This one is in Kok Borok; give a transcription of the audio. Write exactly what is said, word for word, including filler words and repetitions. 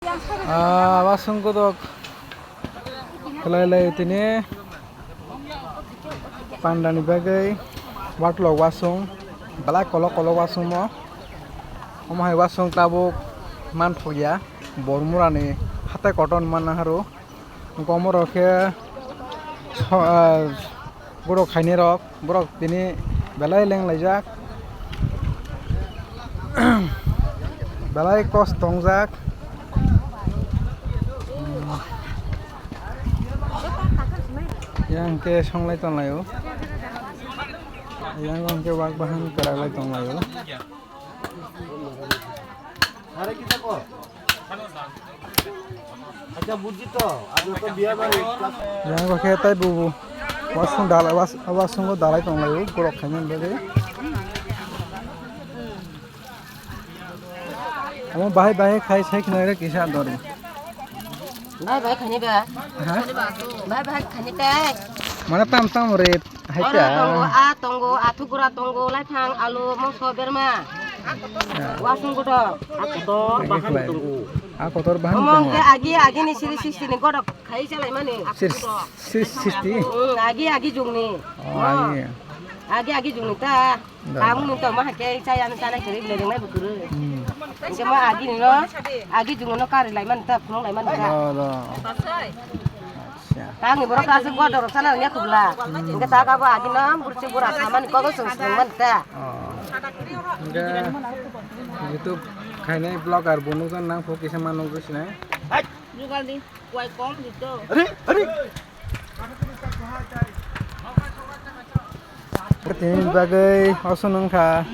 Ah, wasung kodok khlai lai tini pandani bagwi watlok wasung, belai kolok kolok wasung mo. Omo hai wasung tabuk manthokya, Bormurani hatai kotor manna haru. Gomorok khe so-, ah, borok khainai rok, borok tini belai leng laijak, belai kosto wngjak. Yang khe songlai tonglaio, yang khe wak bahan kwraklai tonglaio. Yang khe tai bubu wasung dalai, was-, wasungo dalai tonglaio, borok khaina bagwi. Omo bahai bahai khai sai khna re kisa dori. Bahai bahai khani ba? Ha? Bahai bahai khani tai. Mana tam tam re. Hai oro ta. Tongo, a tongo, athugra tongo, laithang, alu, moso, berma. Ya. Wasung kotor. A kotor bahan tongo. A kotor bahan tongo. Omong ke agi, agi ni siri sixty ni godok khai chalai mani. Siri sixty? Hmm, agi, agi jungni. Oh, agi. Agi, agi jungni ta. Da. Kamu nung tong ma hai ke chaya nung chanai kwrwi bwlai rwngnai bo kwrwi. Hmm. Hingke ma agi ni no, agi jungno no kari lai man ta, phunuk lai man ta. Da, da. Acha. Tangni borok ta aswk bodol rok sana rwngya khubla. Hmm. Hingke ta kabo agi no burchi bura samani kobo swng swng man ta. Oh. Hingke YouTube khainai vlogger bo nukjak nang kho kisa ma nukjak sinai. Jugal di. Are, are. Tini bagwi oso nung kha.